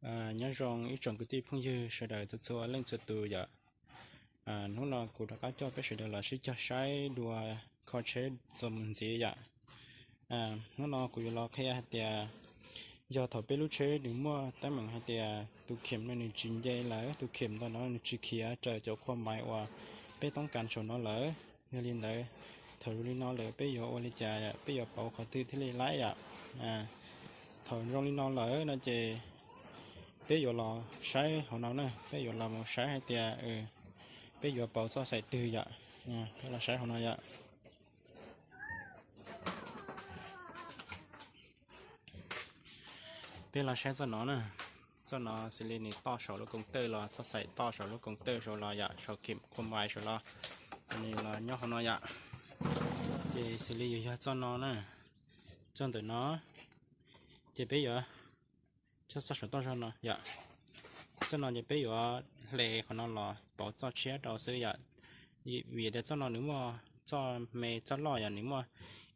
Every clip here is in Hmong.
Nyob zoo ib tsoom kwv tij phooj ywg sawv daws txhua txhua leej txhua tus yom. Hnub no kuv rov qab coj peb sawv daws los sib cog saib dua kho tsheb txuas mus ntxiv yom. Hnub no kuv yuav los qhia hais tias yog thaum peb lub tsheb nws muaj teeb meem hais tias tus khem no nws tsis nce lawm, tus khem ntawm no nws tsis khiav raws cov khua mais uas peb toob kas saum no lawm. Yog li ntawd, thaum zoo li no lawm peb yuav ua li cas, peb yuav pauv qhov twg thiaj li laib yom? Thaum zoo li no lawm no ces peb yuav los saib hauv no na, peb yuav los mus saib hais tias peb yuav pauv txoj xaim twg yom. Peb los saib hauv no yom. Peb los saib txoj no na. Txoj no xws li nws toj saum lub koos tawj los, txoj xaim toj saum lub koos tawj saud los yom, saum khem khua mais saud los, nws los nyob hauv no yom. Ces xws li yuav yog txoj no na, txoj ntawm no, ces peb yuav, txoj saum toj zog no yom, txoj no ces peb yuav hle qhov no los pauv txoj tshiab rau xwb yom. Vim tias txoj no nws muaj txoj me txoj loj yom, nws muaj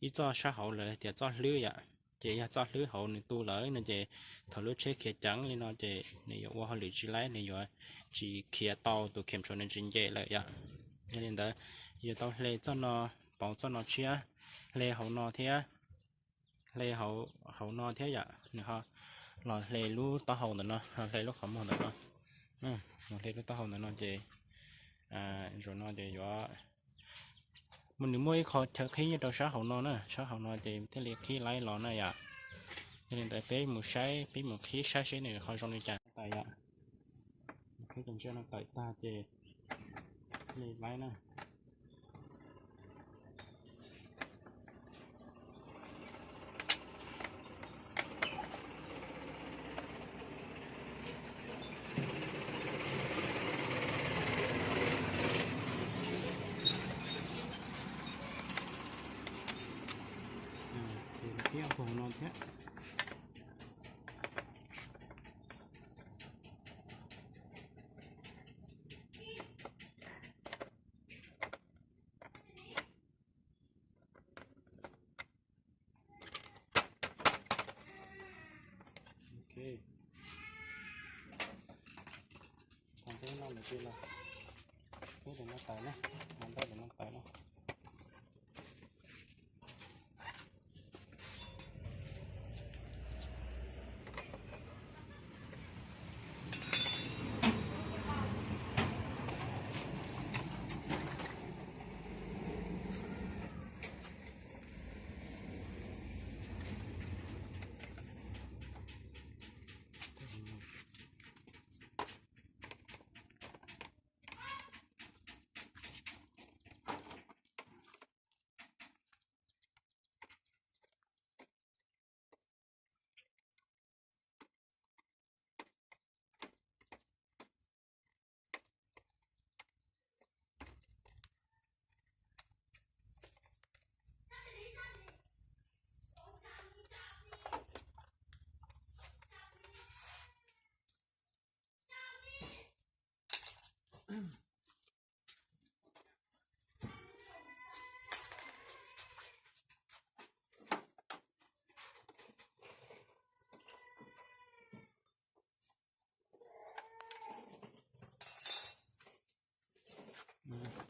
ib txoj sab hauv lawv tias txoj hlwb yom. Ces yog txoj hlwb hauv nws tu lawm no ces thaum lub tsheb khiav ceev li no ces nws yuav ua hauj lwm tsis laib, nws yuav tsis khiav tau, tus khem saud nws tsis nce lawm yom. Yog li ntawd, yuav tau hle txoj no, pauv txoj no tshiab, hle hauv no thiab, hle hauv no thiab yom, nws ho los hle lub taub hau ntawm no, los hle lub qhov muag ntawm no, los hle lub taub hau ntawm no ces zaum no ces yuav, nws muaj ib qho chaw qhib nyob rau sab hauv no na, sab hauv no ces thiaj li qhib laib los na yom. Yog li ntawd peb mus saib, peb mus qhib saib seb nws ho zoo li cas tawm yom. Qhib cov ntsiab no tawm tag ces li laib na. Ces los qhib ob qho hauv no thiab. Ok. Thov peb noj lawm tiag los, peb lawv noj tawm na, noj ntau lawm noj tawm na.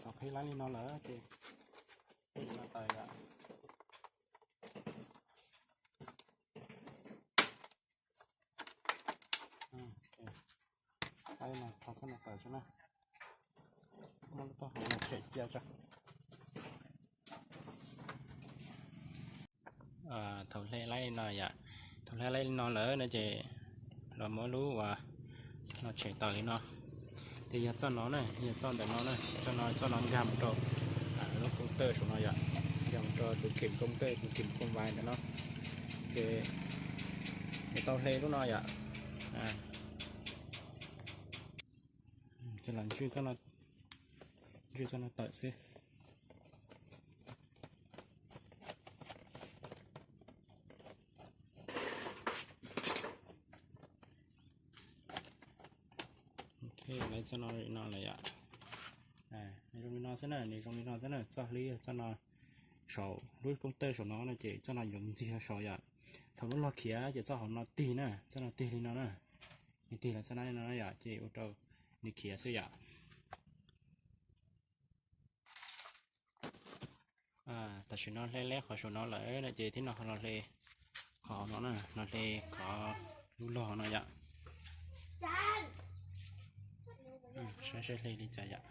Thaum qhib laib li no lawm ces peb yuav noj tawm yom. Laib no thov txhob noj tawm tso na. Muab lub taub hau no tshem cia tso. Thaum hle laib li no yom, thaum hle laib li no lawm no ces los muab lub uas no tshem tawm li no. Ces yog txoj no na, yog txoj ntawm no na, txoj no, txoj no nkag mus rau lub koos tawj saum no yom, nkag mus rau tus khem koos tawj, tus khem koos vais ntawm no. Ces yuav tau hle lub no yom. Ces los ntswj txoj no, ntswj txoj no tawm xwb. Ok, laib txoj no li no lawm yom. Nws zoo li no xwb na, nws zoo li no xwb na, txoj hlwb txoj no saum lub koos tawj saum no no ces txoj no yuav ntxiag saud yom. Thaum lub log khiav ces txoj hauv no tig na, txoj no tig li no na. nws tig los txog no no yom, ces ua rau nws khiav xwb yom. Tam sim no hle leb qhov saum no lawm no ces tib no ho los hle qhov no na, los hle qhov lub log no yom. Saib seb hle li cas yom.